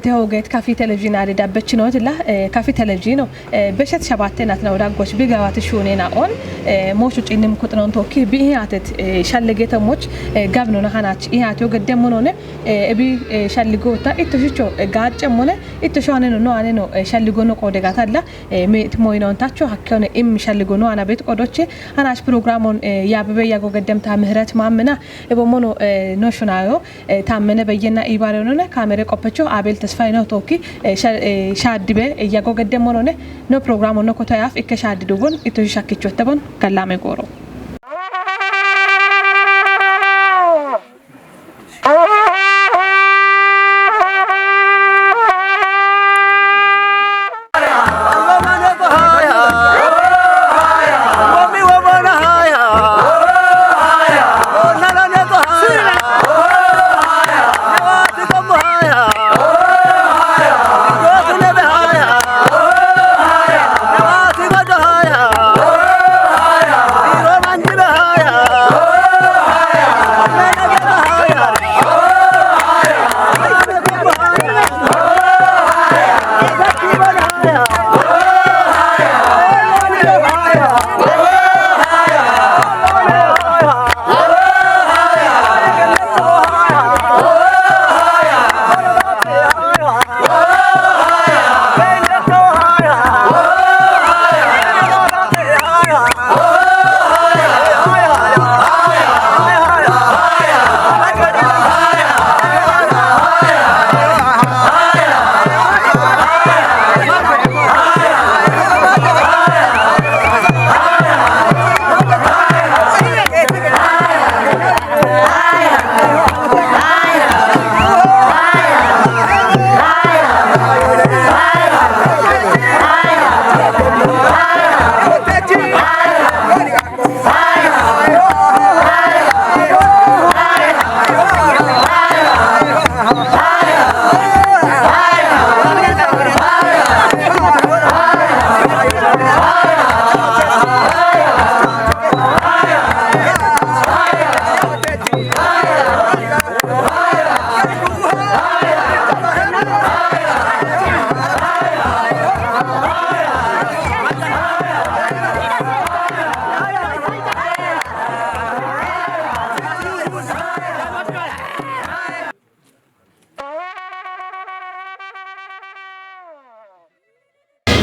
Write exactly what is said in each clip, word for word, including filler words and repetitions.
Teho get kafi televizhiin ari dabbechinootilla, eh, kafi televizhiino, eh, beshet shabatte natna odaggoch bigawati shuunena on, eh, mochu cinnim kuxnon tokki bi ihatet, eh, shallegeto moch, eh, gabnona hanach ihati ogedde monone, eh, ebi, eh, shalligota itto shicho, eh, gaacce mone, itto shoaneno no aneno, eh, shalligono qode gatalla, eh, me moinon tacho hakkone im shalligono anabet qodoche, hanach programon, eh, yabebe yago geddem ta mihret mammena, ebo mono, eh, no shunayo, eh, Taammene Beyyenna Ibaare Onone, kaamere qoppecho Abeel Tesfaye no tookki, eh, sha-, eh, shaaddibe, eh, yago gedde monone, no programo no koto yaaf ikke shaaddi dubon, ito shakkichotte bon, gallaame gooro.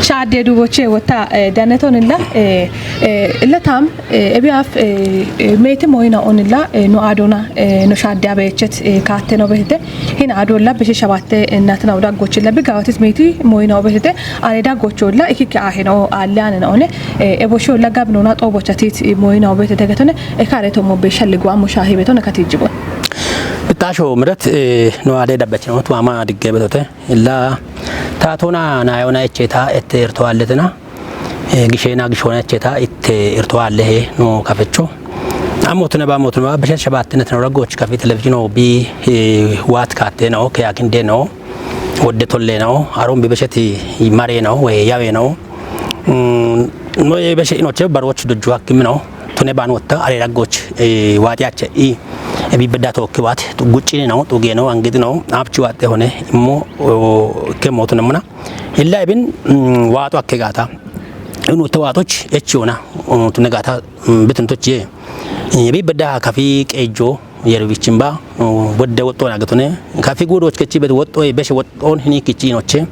Shaadde duboche wota, eh, danetonilla, eh, eh, illa tam, eh, ebiaf, eh, eh, meeti moyina onilla, eh, no adona, eh, no shaadde abechet, eh, kaatte no behete. Hin adolla beshe shabatte, eh, natna uda gochilla bigawatis meeti moyina obehete. Are da gocholla ikike aheno alle anena one, eh, ebosholla gabnona xobochatit, eh, moyina obehete gatone, e kare to mo beshalli guamo shahi betone katijibon. Bitasho miret, eh, no ade dabbachino tuama digge betote. Illa taatona nayona echeta ette irtoalletina. Eh, gishena gishona echeta itte irtoallehe no kafecho. Amotuna ba motuna ba beshe shabatte natna uda goch kafi televizhino bi, eh, wat katte no, ke akinde no. Wodde tolle no, aron bi besheti mare no, we yawe no. Mm, no ye beshe inoche baroch dujju hakkim no. Tune ban wotta, are raggoch, eh, wati ache i. E bi bedda tokki wat, tu guccini no, tu geno, angidi no, apchi watte hone, immo, o, ke motu namuna. Illa ibin, mm, wato akke gata. Inu te watoch, echi ona, o, tune gata, mm, bitun tochi ye. E bi bedda kafi qejo, yeru bichin ba, o, wodde wotto na gatune. Kafi gudoch kechi bet wotto, e beshe wotto, on hini kichi noche.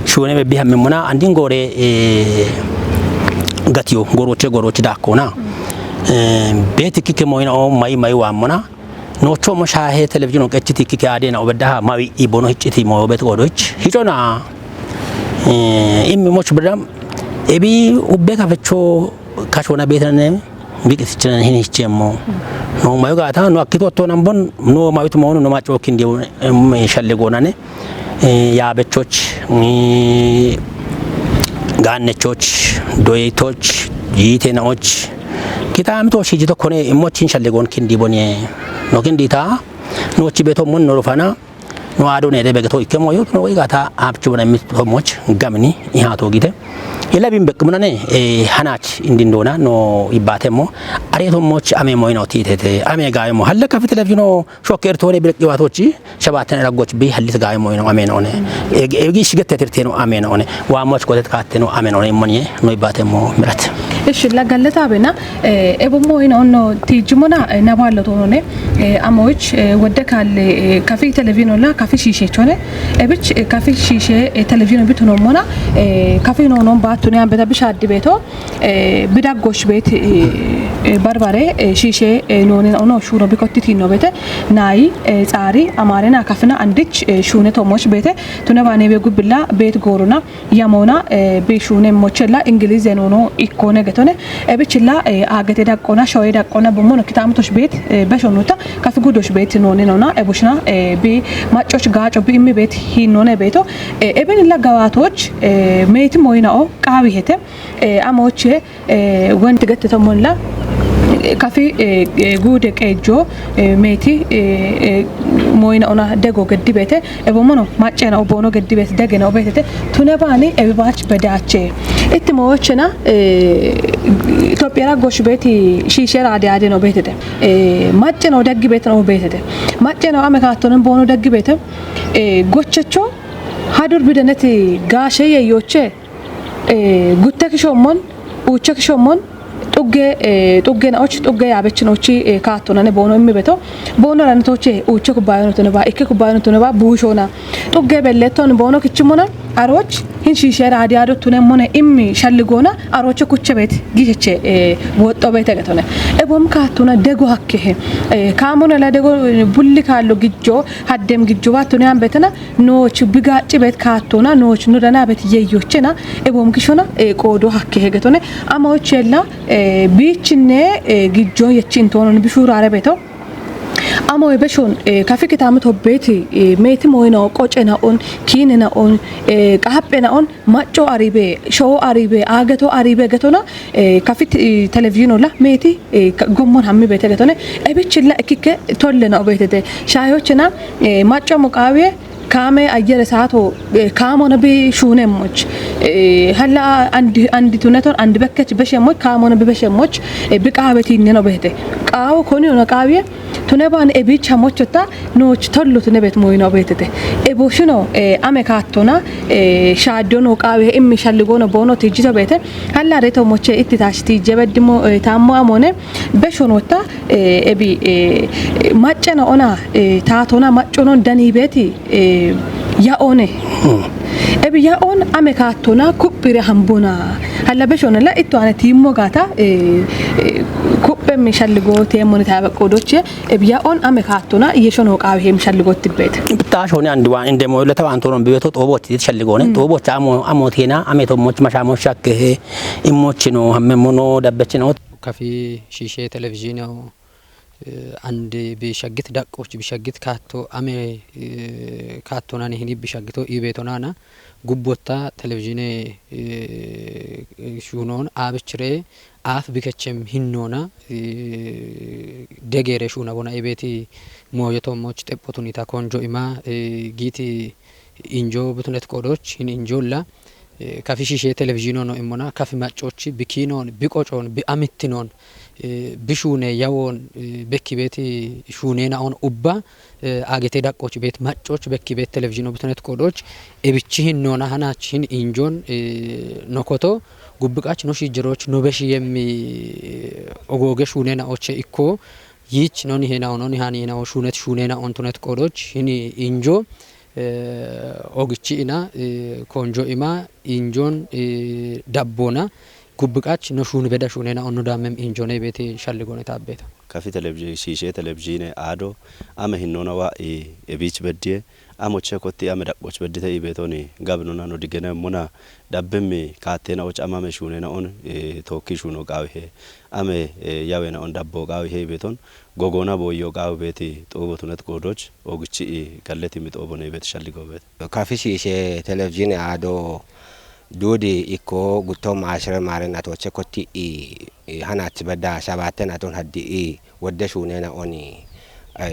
Shune be biham muna, andin gore, e, gatiyo, goroche, goroche da kona. E, beti kike moina o, mai, mai wa muna. No chomo shahe television o kechi tiki ke ade na obedda ha mawi ibono hichiti mo obet godoch. Hichona, eh, immi moch bedam, ebi ubbe ka fecho kashona betane, bik sichana hini hichemo. No mayo gata, no akito to nambon, no mayo to mono, no macho kindi, em, shalle gonane. Eh, ya bechoch, eh, ganne choch, doye toch, yite na och. Kita am to shiji to kone, mochin shalle gon kindi bonye. No kindi ta, no chibe to mon no rufana. No ado ne de begeto ikke mo yo no iga ta apchu bona mi to moch gamni i ha to gite. Ila bin bek munane e hanach indindona no ibate mo. Are to moch ame mo ino titete ame gayo mo halle kafi televizino shoker to ne bilek iwatochi shabaten raggoch bi hallis gayo mo ino ame no ne. Egi shigete tirte no ame no ne. Wa moch kotet katte no ame no ne moniye no ibate mo mirat. Ishi la galleta bena. Ebo moyina onno tijjimona naballo tonone. Amoch wodde kalle kafi televino la kafi shishe chone. Ebich kafi shishe televino bituno mona. Kafi no non batuni ambeta bishaddi beto. Bidaggosh bet barbare shishe nonin ono shuro bikotti tino bete. Nayi tsari amarena kafina andich shune tomoch bete. Tuna bane be gubilla bet goruna. Yamona bi shune mochella ingilize nono ikkone getone. Ebichilla agete daqqona shoye daqqona bomono kitamtosh bet beshonuta kafi gudosh bet noni nona ebushna bi maccoch gaco bi immi bet hinone beto. Ebinilla gawatoch meti moyinao qawi hete amoche. Wanti gatti tomolla kafi guude qeejjo meti moyina ona dego geddi bete. Ebo mono maccena obono geddi bete degena obetete. Tune bani ebi bach bedache itti mochena. Itopiyara gosh beti shishe radi ade no betete. Maccena odaggi bete no betete. Maccena ame kattonen bono daggi bete. Gochecho hadur bideneti gaashe yeyoche. Gutte kishommon, uuche kishommon, xugge xugge naoch xugge yaabechinochi kaattonane boono immi beto. Boono ranitoche uuche kubbayono tuneba ikke kubbayono tuneba buushona. Xugge belleton boono kichimona aroch hin shishe raadiado tunemone immi shalligona aroche kuche bet gicheche. Woxxo bete getone. Ebom kaattona dego hakkehe. Kaamona la dego bulli kaallo gijjo haddem gijjo battone ambetena. Nooch bigaacci bet kaattona nooch no dana bet yeyochena. Ebom kishona qoodo hakke hegetone. Amochella biichinne gijjo yechin tonon bishurare beto. Amo ebeshon kafi kitame tobbeti meti moyina qoce na on kine na on qappe na on macco aribe showo aribe ageto aribe getona. Kafi televizino la meti gommon hammi bete getone. Ebichilla ekike tolle na obetete shayochena macco muqawiye. Kaame ayyere saato kaamona bi shuunemmoch. Halla andi andi tuneton andi bekkech beshemoch kaamona bi beshemoch. Bi qaabeti inneno behete qaawo koni ona qaawiye. Tune baan ebich hamochota nooch tollu tune bet moyino betete. Ebo shino ame kaattona shaaddo no qaawiye immi shalligono boono tijjito bete. Halla reto moche itti tash tijje beddimo taammo amone. Beshonota ebi maccena ona taatona macconon dani beti. Ya one ebi ya on ame kaattona kuphire hambona. Halla beshona la itto ane tiimmo gaata kuphemmi shalligo teemmoni taabe qoodoche. Ebi ya on ame kaattona yeshono qaawi hem shalligo tibbete. Taashoni andi waan indemo leta waan tonon bibeto xoobochi shalligone xoobocha amo amo teena ame tommoch mashamo shakkehe immochino hamme mono dabbechino. Kafi shishe televizhineho andi bishagit daqqoch bishagit kaatto ame kaattonani hini bishagito ibetonana gubbotta televizhine shunon abichire aaf bikechem hinnona degere shuna bona ibeti moyo tommoch xeppotunita konjo ima giiti injo butunet qodoch hin injolla. Kafi shishe televizhino no immona kafi maccochi bikinon biqocon bi amittinon bishuune yawon bekki beeti shuunena on ubba agete daqqoch beet maccoch bekki beet televizhino butunet qodoch ebichi hinnona hanach hin injon nokoto gubbiqach no shijjeroch no beshi yemmi ogoge shuunena oche ikko yich noni hena ononi hani hena shuunet shuunena on tunet qodoch hin injo ogichi ina konjo ima injon dabbona gubbiqach no shuni beda shunena onno dammem injone beti shalligone tabbeta. Kafi televizhi shishe televizhine ado ame hinnona wa e ebich beddiye amo che kotti ame daqboch beddite ibetoni gabnona no digene mona dabbemmi kattena och amame shunena on tokki shuno qawihe ame yawena on dabbo qawihe ibeton gogona boyyo qawi beti xobo tunet qodoch ogichi i galleti mi xobo ne ibet shalligo bet. Kafi shishe televizhine ado dudi ikko guttom ashire mare natoche kotti i hanach bedda shabatte naton haddi i wodde shunena oni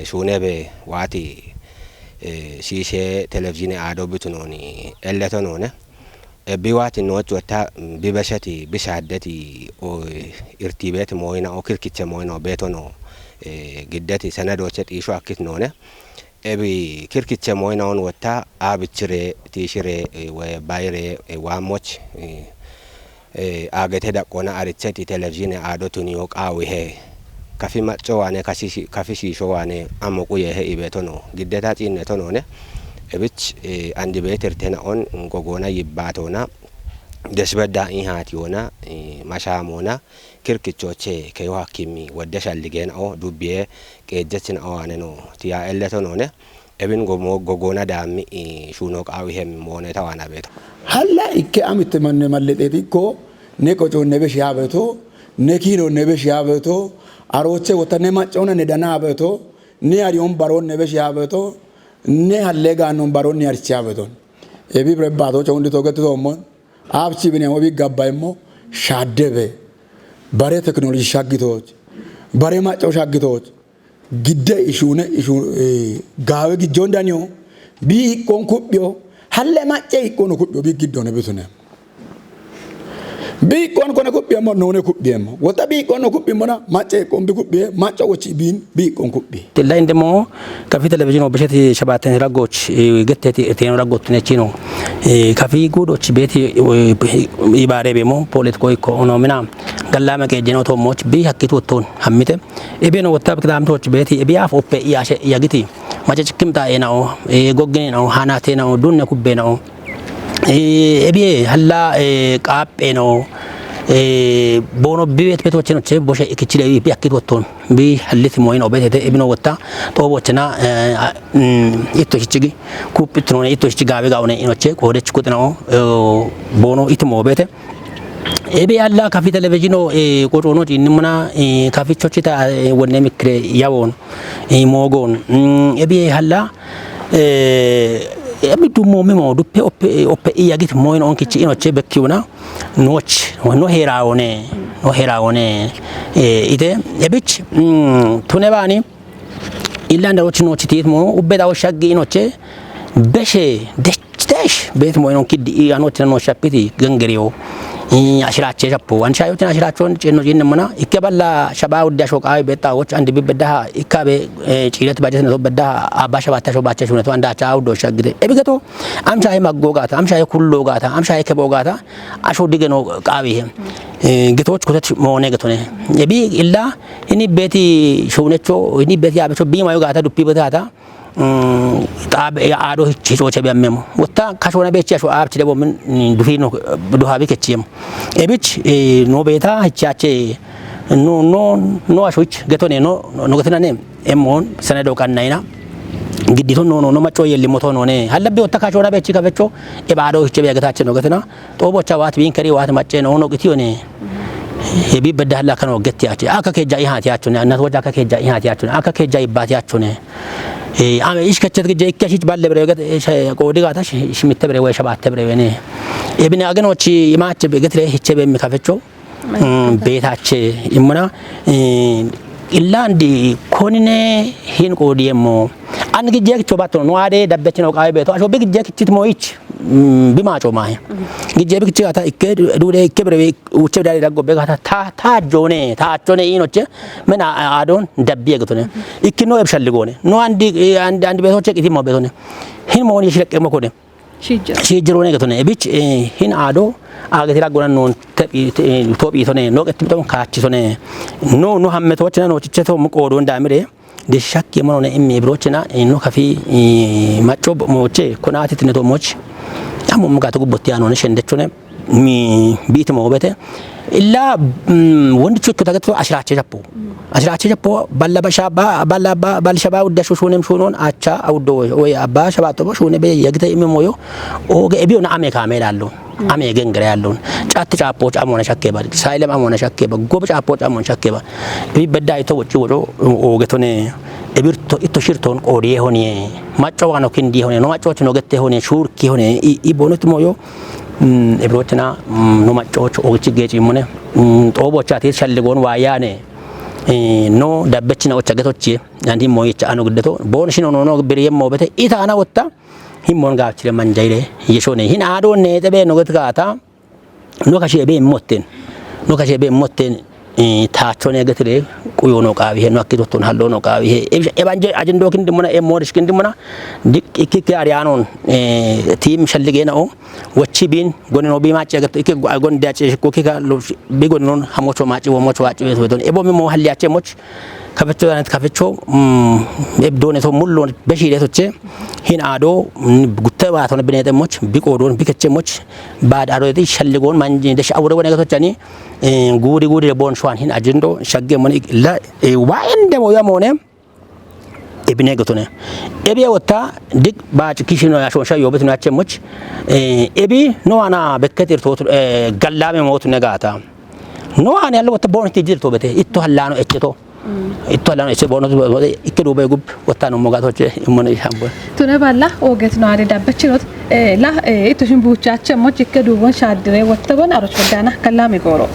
shunebe wati eh, siisee televizhiine aado bitu nooni elleto noone. Eh, biwaati noochi wotta, mm, bibesheti, bishaaddeti, o, irtiibeeti mooyina, o, kirkiche mooyina, o, beeto noo, eh, giddeti senedooche xiisho akkit noone. Ebi kirkiche mooyina on wotta, aabichire, tiishire, eh, we bayire, eh, waammoch, eh, eh, aagete daqqoona aricheti televizhiine aado tuniyo qaawihe. Kafi macco waane, kasi shi-, kafi shiisho waane, ammo quyehe ibeeto noo. Giddeta ciinneto noone. Ebich, eh, andi beetirtena on gogoona yibbaatoona, desbedda ihaatiyoona, eh, mashaamoona, kirkichooche keyo hakkimi wodde shalligeenao, dubbiye qeejjechinao waane noo. Tiya elleto noone. Ebin gomo-, gogoona daammi, eh, shuuno qaawihem moone tawaana beeto. Halla ikke amitte manne mallexeeti ikko, ne qocoon ne beshi yaa beeto, ne kiinoon ne beshi yaa beeto, arooche wotta ne maccoona ne dana yaa beeto, ne ariyoon baroon ne beshi yaa beeto, ne hallee gaannoon baroon ne arichi yaa beeto. Ebi bire baatooche hundi toogetti toommo, aabchi bine ebi gabba immo, shaadde be, bare teknoloji shaggitooch, bare maccoo shaggitooch, gidde ishuune, ishu-, eh, gaawe gijjoon daniyo, bii iqqoon kuphiyo, halle macce iqqoon kuphiyo, bii giddoone bitune. Bii iqqoon kone kuphiyeemmo, noone kuphiyeemmo. Wotta bii iqqoon no kuphiyeemmona, macce iqqoon bi kuphiye, macca wochi biin, bii iqqoon kuphi. Tilla indemo, kafi televizhiin obbisheti shabaateni raggoch, eh, getteti eteno raggottune chino. Eh, kafi gudoch beeti, eh, ibaare bemo, politiko ikko, onomina, gallame qeejjeno toommoch, bii hakkitu ottoon, hammite. Ebiyeno wotta kidaamtooch beeti, ebiyaaf oppe iyaashe iyagiti. Mace cikkimta eenao, e, goggine nao, hanate nao, dunne kubbe nao. E, ebiye halla, e, qaaphe nao. E, boono bibeet betoochenoche boshe ikichide bi akkit wottoon. Bi hallit moyin obetete, ebino wotta, xoobochena, e, a, mm, itto shichigi, kup ittonone, itto shichigi gaabe gaone inoche, koodech kuxinao, e, boono itimo obete. Ebe alla kafi televizhiino, eh, qocono ciinnimuna, eh, kafichochita, eh, wonne mikkire yawoon, eh, moogoon. Mm, ebe halla, eh, ebe dummo mimo duppe oppe, oppe iyagit moyin onkichi inoche bekkiuna. Nooch, no heeraawone, no heeraawone, eh, ite, ebich, mm, tune baani, Illa nda rochi nochi tiit mo, ubbe da o shaggi inoche, beshe, desh, desh, bet mo inon kiddi, i anochi na no shapiti, gangeriyo, i ashirache shapo, an shayo tina ashiracho, chenno jinne mana, ikke balla shaba udda shoka, betta och, andi bi bedda, ikka be, eh, chiret bajes na to bedda, abba shabata sho bache shune to, anda cha uddo shaggide. Ebigato, am shaye maggo gata, am shaye kullo gata, am shaye kebo gata, asho digeno qawi he. Eh, gitoch kutet mo ne getone. Ebi illa, Hini beti shunecho, hini beti abecho bima yo gata duppi beti ata, mm, tab, e, ado hichi choche be amemo. Mutta kashona bechi asho abchi debo min, mm, duhi no, duha bi kechiem. Ebich, e, no beta hichi ache, no, no, no asho hich, getone, no, no, no getona ne, emon, sene do kan naina. Gidito no, no, no macho yelli moto no ne. Halabi mutta kashona bechi kabecho, e bado hichi be getache no getona. Xoobocha waati biin keri waati macce no no gitiyone. Ebi bedda halla kano getti ache. Aka keja ihati achune. Anat waja aka keja ihati achune. Aka keja ibati achune. Eh, ame ish kechet gije ikka shich balle bere get, eh, she, qodi gata shi, shi mitte bere we shabatte bere wene. Ebine ageno chi imache be getre hiche be mi kafecho. Mm, betache imuna, eh, illandi konine hin qodi emmo. An gije kicho batto no ade dabbeche no qabe beto. Asho bi gije kichit mo ich. Mm, bi macho mai. Gije bi kichit ata ikke dude ikke bere uche dali raggo be gata ta, ta jone, ta achone inoche. Mena adon dabbi egtone. Ikkino ebshalli gone. No andi, eh, andi, andi beto chek itimo betone. Hin mo ni shirek mo kone. Shijja. Shijjirone getone. Ebich, eh, hin ado, agati raggona non tepi, te, topi tone. No ketti ton kachi tone. No, no hamme tochena no chiche to mu qodon damire. De shakki mono ne immi ebrochena, eh, no kafi, eh, macho moche, konati tine to moch. Amo mga to gubbotti ano ne shendechone. Mi biti mo bete. Illa, mm, wondi chutto tagatto ashirache jappo. Ashirache jappo, balla basha ba, balla ba, bal shaba udda shushunem shunon, acha awdo we, we abba shaba to shune be yagita ime moyo. Oge ebiyo na ame kame dallo. Ame gengre dallo. Chatti chapo amona shakke ba, sailem amona shakke ba, gob chapo amona shakke ba. Bi bedda ito wochi wodo, oge tone. Ebirto ito shirton qodiye honiye. Macho wano kindi honiye, no macho chino gette honiye, shurki honiye. I, i bonut moyo. Mm, ebrochena, mm, no macho cho ogichi gechi mone. Mm, to bochati shalligon wayane. Eh, no, dabbechi na ocha getochi, and himmo icha ano giddeto. Bon shino no no biri yemmo bete. Ita ana wotta. Himmon gachire manjaire. Yeshone. Hin ado ne tebe no getgata. No kashe be motten. No kashe be motten. Eh, tacho ne getire. Kuyo no kawi he. No akito ton hallo no kawi he. E, e banje ajendo kindimuna, e morish kindimuna. Dik, iki ke arianon. Eh, team shallige na o. Wochi bin, gonino bi machi agat, ike gon dia che ko kika lo bi gonon hamocho machi wo mocho achi we don. Ebo mi mo halli ache moch. Kafecho dan kafecho, mm, eb done to mullo beshi de to che. Hin ado, mm, gutte ba to bine de moch, bi ko don bi keche moch. Bad ado de shalli gon manji de awre wona to chani. Eh, gudi gudi de bon shwan hin ajindo, shagge mon la, eh, wa ende mo ya mone. Ebi ne gotone. Ebi wotta dik ba kishino ya shonsha yo betuna chemoch. Eh, ebi no ana bekketir to, eh, gallame motu negata. No ana yalla wotta bon ti dir to bete. Itto hallano echeto. Itto hallano eche bono to bete. Ikke dube gub wotta no mogato che imone hambo. Tune balla oget no ade dabbechirot. Eh, la, eh, itto shimbucha chemoch ikke dubon shadire wotta bon aro chodana gallame goro.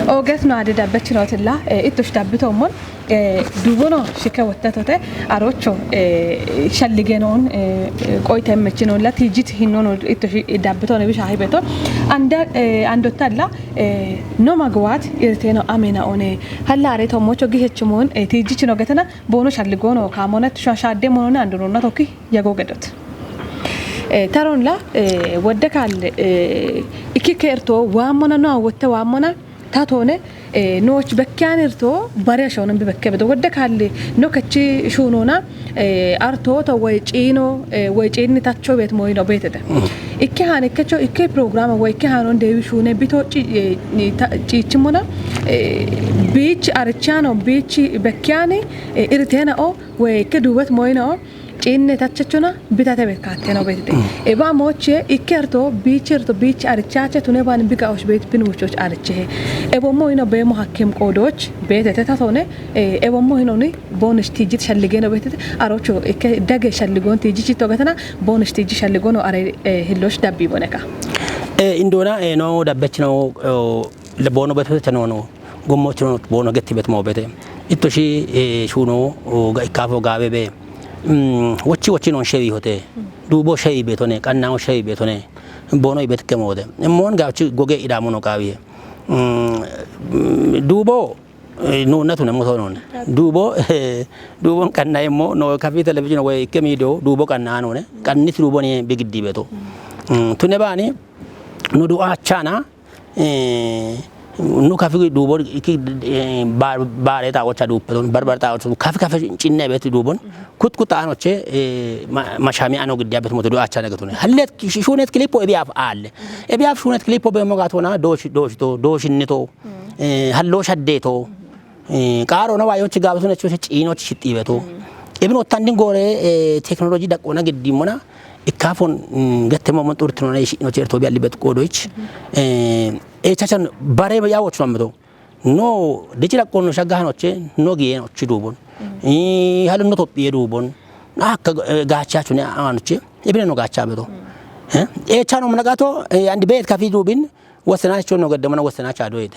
Oges no ade dabbechinotilla, eh, ittush dabbitommon, eh, dubono shike wottetote, arocho, eh, shalligenon, eh, qoite mechinolla, tijit hinnono ittush dabbitone bisha hibeto. Anda, eh, andottalla, eh, no magwat, irteno amena one, hallare tommocho gihechimon, eh, tijichino getena, bono shalligono, kamona, tusha shadde monona, andonona toki, yago gedot. Eh, taronla, eh, wadde kalle, eh, iki kerto, wamona no, wotte wamona, Tatone, eh, nooch bekkiyan irto, bare ashonon bi bekke bedo. Wadde kalli, no kechi shunona, eh, arto to way ciino, eh, way ciinni tacho bet moyino betete. Ikke han ikke cho, ikke program way ikke hanon dewi shune bito ci, eh, ni ta, ci, cimona, eh, beach archano, beach bekkiani, eh, irtena o, way ikke duwet moyino, Ciinne tachachuna bitate bekkatte no betete. Eba moche ikkerto bicherto bich arichache tune ban biga osh bet pinuchoch ariche. Ebo mo ino bemo hakkem qodoch betete tatone, eh, ebo mo inoni bonish tijit shalligeno betete. Arocho ikke dage shalligon tijit togatana bonish tijit shalligono are, eh, hillosh dabbi boneka. Eh, indona, eh, no dabbechino, oh, le bono betete tanono. Gommochino bono getti bet mo bete. Itto shi, eh, shuno, oh, ga ikkafo gabe be. Mm, wochi wochi non shewi hote. Dubo shewi betone, kanna shewi betone. Bono ibet kemode. Mon gawchi goge ida mono kawiye. Mm, dubo, eh, no natune mo sonon. Dubo, eh, dubo kanna mo no kafi television we kemido, dubo kanna none. Kanni dubo ni bigiddi beto. Mm, tune bani, no du achana, Eh, nu kafi duubon iki, eh, bar, bare ta ocha duupe ton, bar, bar ta ocha kafi, kafi cinne beti duubon. Kut, kut ano che, eh, ma, mashami ano gidya bet moto du acha na gatone. Hallet ki, shunet klipo ebi af alle. Ebi af shunet klipo be mo gatona, dosh, dosh to, dosh ni to. Eh, hallo shadde to. Eh, qaro na wayo chi gabato na chi, chi no chi tibe to. Ibn otan din gore, eh, technology da kona giddi mona. Ikkafon, mm, gattemo mon turtino na ishi no cherto bi alibet kodoich. Eh, e chachan bare ya woch mameto. No, de chira kono shaga hanoche, no giye no chidubon. Eh, halo no topiye dubon. Akka gaachaa chune aanuche. Ebine no gaachaa beto. Echa no managato andi beet kafi dubin wasanacho no gaddamana wasanacha doyete.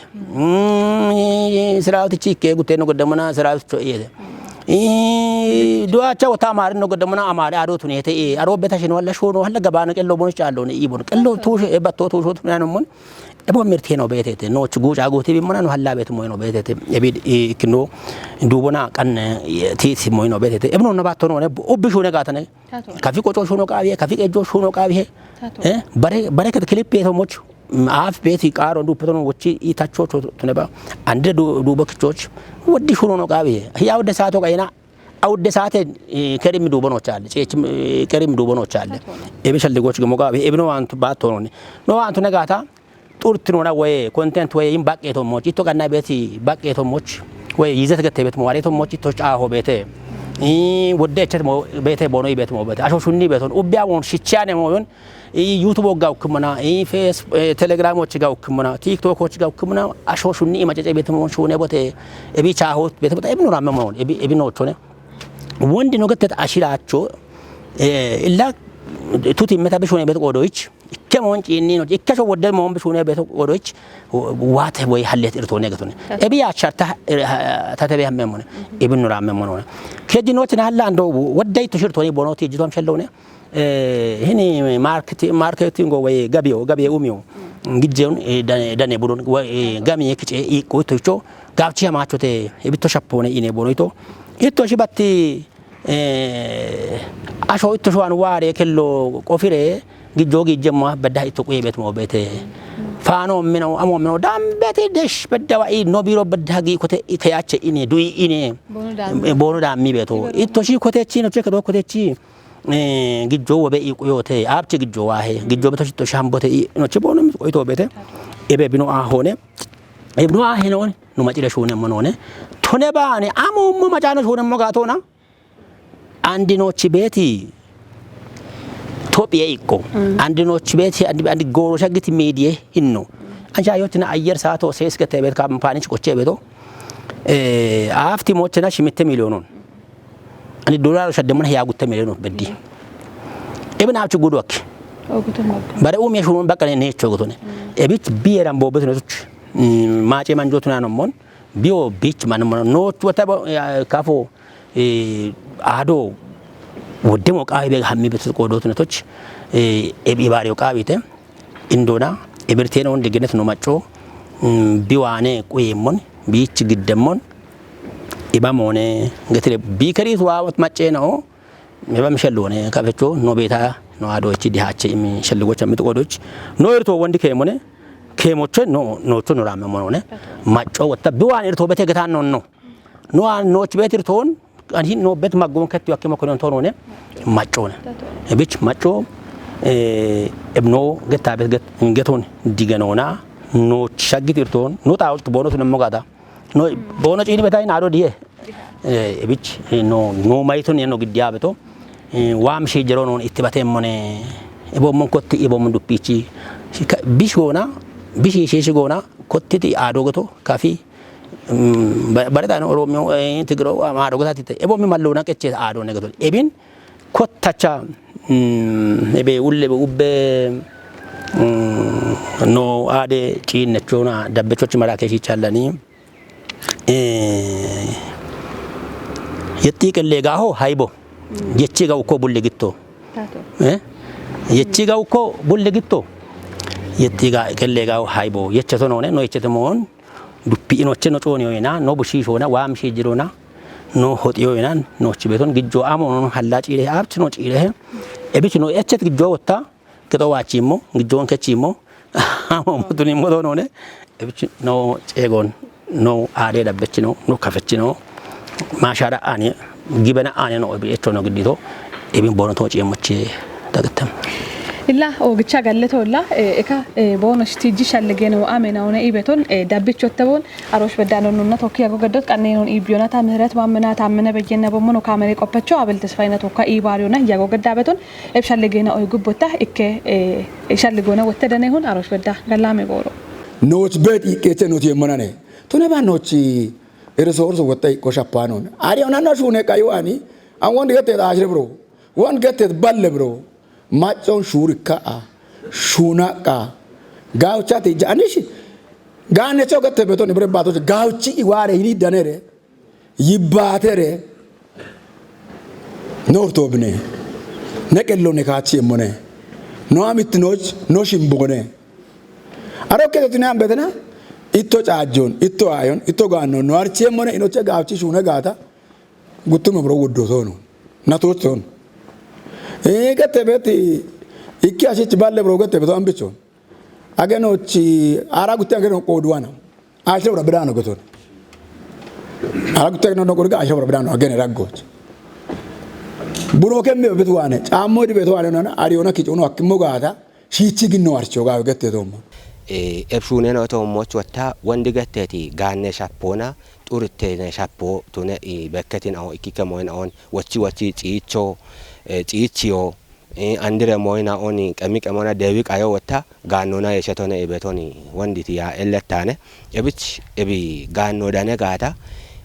Siraawtichi ikke gute no gaddamana siraawticho iyete. Duacha wata amari no gaddamana amari ado tunete. Aro beta shino wala shono wala gabana qello bono challo ne ibon qello tushe ebatto tusho tunano mon. Ebo mirte no betete no chugu chagu ti bimana no halla bet moy no betete. Ebi ikno dubona kan ti si moy no betete. Ebno na batto no ne ubbi shune gatane. Kafi qoco shuno qabiye kafi qejo shuno qabiye. Bare bare kat clip to moch. Af beti qaro du peton wochi itacho to tuneba. Ande du du bokichoch. Wodi shuno no qabiye ya wode sato qayna. Awudde saate kerim dubono challe ceechim kerim dubono challe. Ebi shalli goch gemo qabiye ebino wantu batto no ne. No wantu ne gata. Xurtinona woye content woye yin baqqe tommoch itto qanna beti baqqe tommoch woye yizet gette bet moare tommoch itto caaho bete. Wodde echet mo bete bono ibet mo bete asho shunni beton ubbiya won shichane mo yon. Youtube ga ukkimana face telegram och ga ukkimana tiktok och ga ukkimana asho shunni imacece bet mo shune bote. Ebi caaho bete bote ebi no ramme mo ebi ebi no chone. Wondi no gettet ashiracho. Illa tuti meta bishune bet qodoich. Ikke moon ciinni no ikke sho wodde moon bishune beto wodoch. Waate woy hallet irtone gatone ebi ya charta. Tatebe hamme mone. Ibin nura hamme mone. Keji no tin halla ando wodde to shirtoni bono ti jitom shellone. Hini market marketing go way gabiyo gabiye umiyo. Gijjeun dane budon gamiye kice i ko to cho gabchi hamachote. Ibito shapone ine bono ito itto shibatti. Asho itto shuwan ware kello qofire gijjo gijjemma bedda itto quye bet mo bete. Fano mino amo mino dambeti desh bedda wa i no biro bedda gi kote ite yache ine dui ine. Bono dammi beto itto shi kote chino cheke do kote chi. Gijjo wobe i quyote abche gijjo wahe gijjo beto shitto shambote i no che bono mi quyoto bete. Ebe bino a hone. Ebno a hene on no macire shune monone. Tone bane amo mo macano shune mo gatona. Andi nochi beti tophiye ikko. Andi nochi beti andi andi goro shagiti mediye hinno. Ancha yotina ayer saato sees gete bet kampani chikoche beto. Afti mochena shimitte milionon. Ani dollar shadde mana hiya gutte milionon beddi. Ibn abchu gudwak. Bare umiye shunun bakane ne chogotone. Ebit biyeran bobetone tuch. Mache manjotuna no mon. Biyo bich man mono no chuta bo kafo. Ado wodde mo qawi be hammi betu qodo tuna toch. Ebi bari qawi te indona ebirteno onde genet no macco. Biwane quye mon bich gidde mon. Iba mone getire bikari suwa wat macce no. Meba mishellone kafecho no beta no ado ichi dihache imi shellugocha mit qodoch. No irto wondi kemone kemoche no no to no ramme monone. Macco wotta biwan irto bete getan non no. No an no chibet irton an hin no bet maggon kettu yakke mo konon tonone. Maccone. Ebich macco. Ebno getta bet get geton digenona. No shagit irton no ta bono tunem mogada. No bono chini betai nado diye. Ebich no no maito ne no gidiya beto. Wam shi jero non ittibate mone. Ebo mon kotti ebo mon duppichi. Bishona bishi shi gona kottiti ado goto kafi. Baretano oromiyo tigro amaro gotati te ebo mi mallona kecce ado ne goto ebin kottacha. Ebe ulle be ubbe no ade cinne chona dabbe chochi mara keshi challani. Yetti kelle gaho haibo. Yechi ga uko bulle gitto. Yechi ga uko bulle gitto. Yetti ga kelle gaho haibo yeche to none no yeche to mon. Duppi inoche no choni oyna no bushi shona wam shi jirona. No hoti oyna no chibeton gijjo amo no halla chire abch no chire. Ebich no echet gijjo wotta. Kito wachimo gijjon kechimo. Amo mutuni moto none. Ebich no chegon no ade dabbechino no kafechino. Mashara ani gibena ani no ebi echo no gidito. Ebin bono to chemoche. Dagtam. Illa ogicha galle tolla eka bono shtiji shallegeno amena one ibeton dabbichotte bon. Arosh beddano nunna tokki yago gaddot qanne non ibiyona ta mihret mammena ta mene bejenne bommono kamere qoppecho abel tesfayna tokka ibariona yago gadda beton. Eb shallegena oy gubbota ikke shallegona wotte dane hun arosh bedda gallame goro. Noch bet ikke te not yemonane. Tone ba nochi. Ere sorso wotta ikko shappanon ari onanno shune kayu ani. An won digettet ashire bro. Won digettet balle bro. Maccon shuri ka'a. Shunaqqa. Gauchati janish. Gane cho gette beton ibre bato gauchi iware ini danere. Yibbatere. Nortobne. Nekello ne kachi emone. No amit no no shimbone. Aro keto tine ambetena. Itto chajon, itto ayon, itto ganno no archi emone inoche gauchi shune gata. Guttume bro wuddo sono. Nato sono. E gette beti ikki ashich balle bro gette beto ambichon. Agenochi ara gutte ageno qoduwana. Ashira bra bidano goton. Ara gutte ageno no qorga ashira bra bidano agene raggoch. Buro kemme betuwane. Chammo di betuwane nana ariona kichuno akimmo gata. Shichi ginno archo gawe gette tommo. E ebshune no tommo chwatta wandi getteti ganne shappona. Xurrittene shappo tune i bekketin awo ikkike moyin awon wochi wochi ciicho, eh, ciichiyo, eh, andire moyina oni qemi qemona dewi qayo wotta gannona yeshetone ibetoni wonditi ya ellettane. Ebich ebi ganno dane gata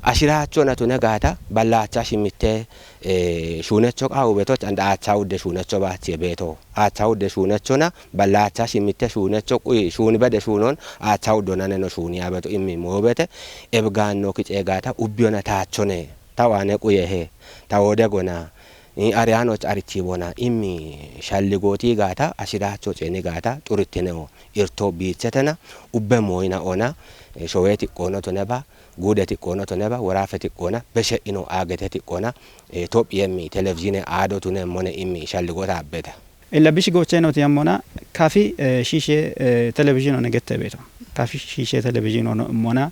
ashirachona tune gata ballacha shimitte, eh, shunecho qawu betoch anda acha udde shunecho bachi beto. Acha udde shunechona ballacha shimitte shunecho quyi shuni bede shunon acha uddonane no shuni abeto immi mobete. Ebganno kice gata ubbiyona tachone tawane quyehe tawode gona. I ariyanoch arichibona immi shalligoti gata ashiracho ceni gata xurrittineo irto bichetena ubbe moyina ona, eh, showeti qono toneba gudeti qono toneba worafeti qona beshe ino agete ti qona. Eh, Itophiya immi televizhine aado tune mone immi shalligota abbeta. Illa bishi gocheno ti ammona kafi, eh, shishe, eh, televizhino ne gette beto. Kafi shishe televizhino no mona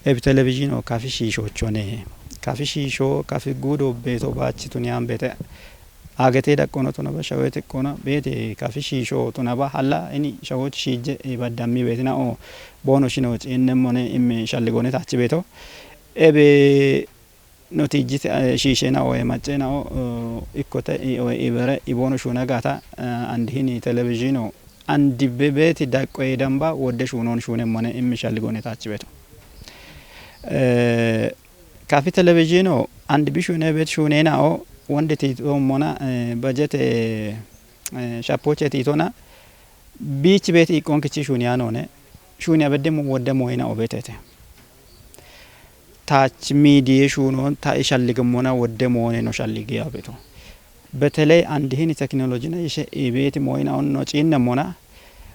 ebi televizhino kafi shisho chone. Kafi shisho kafi gudo beto bachi tuni ambete. Agete daqqono tuna ba shawete qona bete kafi shisho tuna ba halla ini shawoch shije e baddammi betina o bono shino cinne mone immi shalligone tachi beto. Ebe notijjiti, eh, shiisheenao woy macceenao, eh, ikkote i-, woy ibere iboonu shuuna gaata, eh, andi hini televizhiino andi be-, beeti daqqoye damba wodde shuunoon shuunemmone immi shalligoone taachi beeto. Eh, kafi televizhiino andi bi shuune beeti shuuneenao wonde tiitoommona, eh, bajete, eh, shappooche tiitona biichi beeti iqqoonkichi shuuniyaanoone shuuniya bedde mu-, wodde mooyina obeteete. Taach miidiye shuunoon ta ishalligimmona wodde moone no shalligiya beto. Beteley andihini teknolojine ishe ibeeti mooyina on no ciinnemmona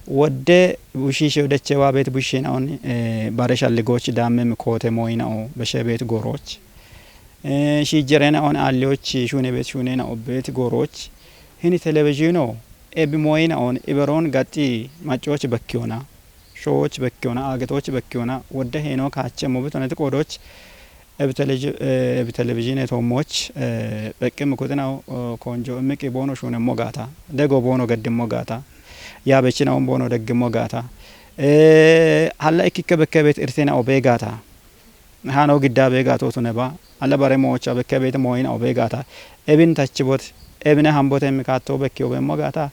wodde bushiishe odechewa beeti bushina on, eh, bare shalligooch daamme mikoote mooyina o beshe beeti gorooch. Eh, shiijjerena on aalliyooch shuune beeti shuunena obbeeti gorooch. Hini televizhiino ebi mooyina on iberoon gaxxi maccooch bekkiyona. Showooch bekkiyona, aagitooch bekkiyona, wodde heeno kaache mobitoneti qoodooch, ebi teleji-, eh, ebi televizhiine toommooch, eh, beqqimmi kuxinaho, oh, koonjo immiqi boono shuunemmo gaata, dego boono geddimmo gaata, yaabechinahon boono deggimmo gaata, eh, halla ikkikke bekke beet irtina obee gaata. Hano gidda be gato tune ba. Alla bare mocha be kebete moyina obe gata. Ebin tachibot. Ebine hambote mi kato be kyobe mo gata.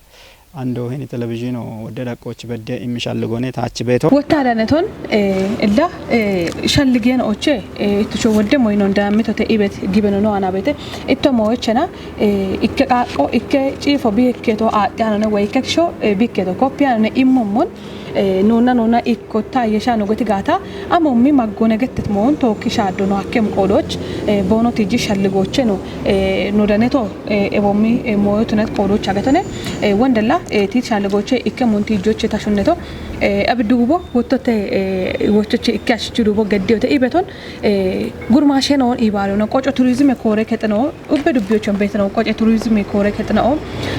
Ando hini televizhino wodde daqqoch bedde immi shalligone tachi beto. Wottaadaneton, eh, illa, eh, shalligen oche, eh, ittucho wodde moyinon dammitote ibet gibeno no anabete. Itto mochena, eh, ikke qaqqo, ikke ciifo bikketo aaxxanone woy ikke kisho, eh, bikketo koppiyanone immummon, eh, nuuna nuuna ikko taayye shaano goti gaata, amommi maggone gettet moon tookki shaaddo no hakkem qoodooch, eh, boono tijji shalligooche no, eh, no daneto, eh, ebommi, eh, mooyo tunet qoodooch agatone, eh, wondella, eh, tii shalligooche ikke mun tijjoche tashunneto, eh, abi duubo wottote, eh, wochoche ikke ashichi duubo geddiyote ibeton, eh, gurmaashe noon ibaalo no qoco turizime koore kexeno, ubbe dubbiyochon beetino qoce turizime koore kexinao,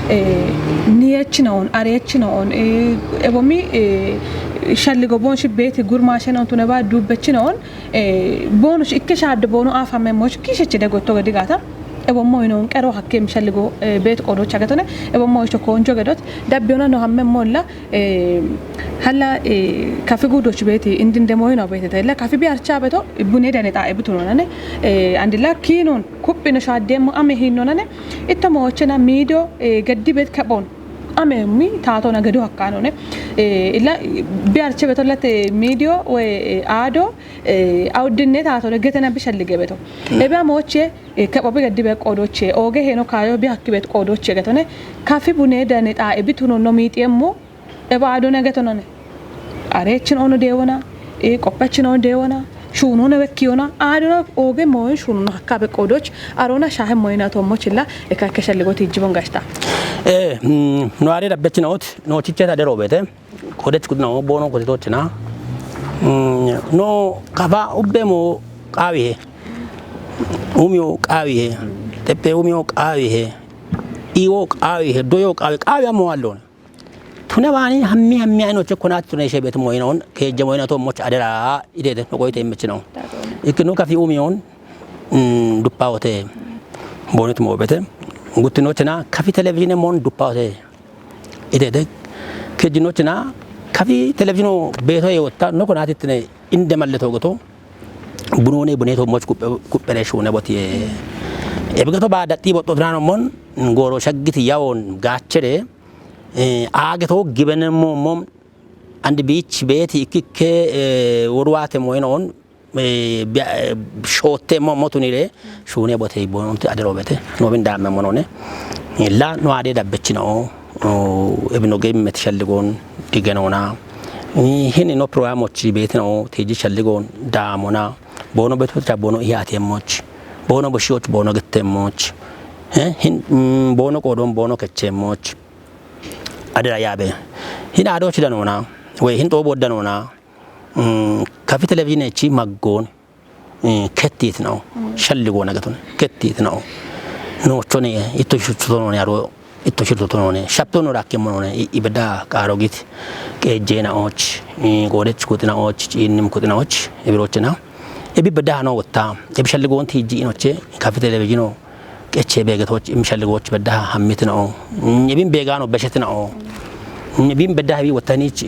eh, niyechinaon, arechinaon, eh, ebomi, eh, shalligo boonshi beeti gurmaashe noon tuneba dubbechinaon, eh, boonush ikke shaadde boono afamme mosh kisheche degotto gedigata. Ebommo inoon qero hakkem shalligo, eh, beet qodocha getone. Ebommo icho koonjo gedot. Dabbiona no hamme molla, eh, halla, eh, kafi gudoch beeti indinde moyino beetete. La kafi bi archa beto, bune dane ta ebutuno nane, eh, andila kinon, kuppino shaaddeemmo ame hinno nane, itto moochena miido, eh, gaddi bet kapon. Ame mi taatona gedo hakkaanone. Ila biarche betollate miidiyo woy aado awuddinne taatona getena bishallige beto. Ebe amooche kephobi geddi be qoodoche ooge heeno kaayo bi hakki bet qoodoche getone. Kafi bune dane xaa ebi tunonno miixiemmo. Eba aadona getonone. Areechin ono deewona. Qoppechin ono deewona. Shuunone wekkiyona aadona ooge mooyin shuunona hakka be qoodoch arona shaahe mooyina toommochilla eka keshalligo tiijjibon gashta. Eh, mm, no are dabbechin ot no chicheta dero bete. Kodech kudna o bono koditochina. Mm, no kafa ubbe mo qawihe. Umio qawihe. Teppe umio qawihe. Iwo qawihe. Doyo qawi qawi amo allon. Tune waani hammi hammi ayinoche konat tune shebet moyinon keejje moyina to moch adera idede no goyte mechino. Ikkinu kafi umiyon mm, duppawote. Bonit mobete. Guttinochina kafi televizine mon duppawote. Idede. Kejinochina kafi televizino beto yewotta no konat tine inde malle to goto. Bunone bune to moch kuppe kuppe shune botiye. Ebigato ba datti botto trano mon goro shaggiti yawon gaachere. Eh, age to gibene mo mom and beach beti ikikke eh, woruwate moyina on eh, bia- eh, shotte mo motunire shune bote bonti adero bete no bin damme monone. Eh, la no ade dabbechina o o, ebino gem met shalligon digenona. Eh, hini no program ochi betina o teji shalligon damona. Bono beto cha bono iya temoch. Bono boshiyoch bono gettemoch. Eh, hin mm, bono kodon bono kechemoch. Adira yaabe. Hin ado chidanona. We hin to bodanona. Mm, kafi televizine chi maggon. Mm, kettit no. Shalli gona gatun. Kettit no. No chone itto shutto no aro itto shutto no ne. Shapto no rakke mo ne. Ibeda karo git. Ke jena och. Mm, gode chkutina och. Innim kutina och. Ibirochena. Ebi beda no wotta. Ebi shalli gon tiji inoche. Kafi televizino. Qeche beegetoch imshalligoch beddaha hammitna'o. Ibin beegaano beshetna'o. Ibin beddaha bi wotanich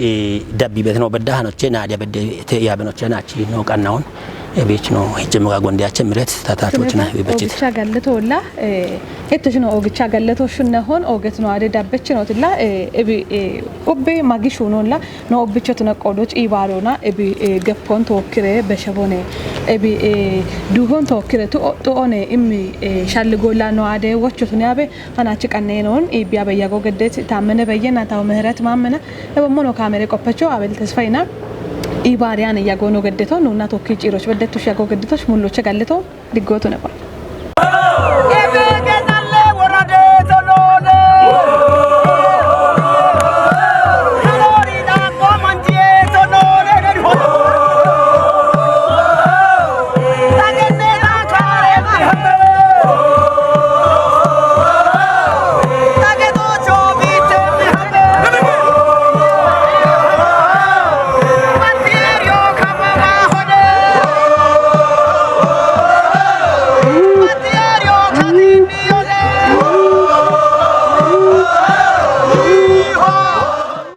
dabbi betna'o beddaha noche naadiya bedde te yaabenoche nachi no qannaon. Ebich no hijjemaga gondiyache miret tatachochna bi bechit. Ogicha galletolla. Ettoshino ogicha galleto shunnahon ogetno ade dabbechinolla. Ebi ubbe magi shunolla. No obbicho tuna qodoch ibarona ebi geppon tookkire beshebone ebi duhon tookkire tu tuone immi shalligolla no ade wocho tuni abe hanachi qannenon ibi abe yago geddet tammene beyena taw mehret mammena ebo mono kamere qoppecho abel tesfayna ibariyan yago no geddeto nuna tokki ciroch beddetush yago geddetosh mulloche galleto diggotu neba.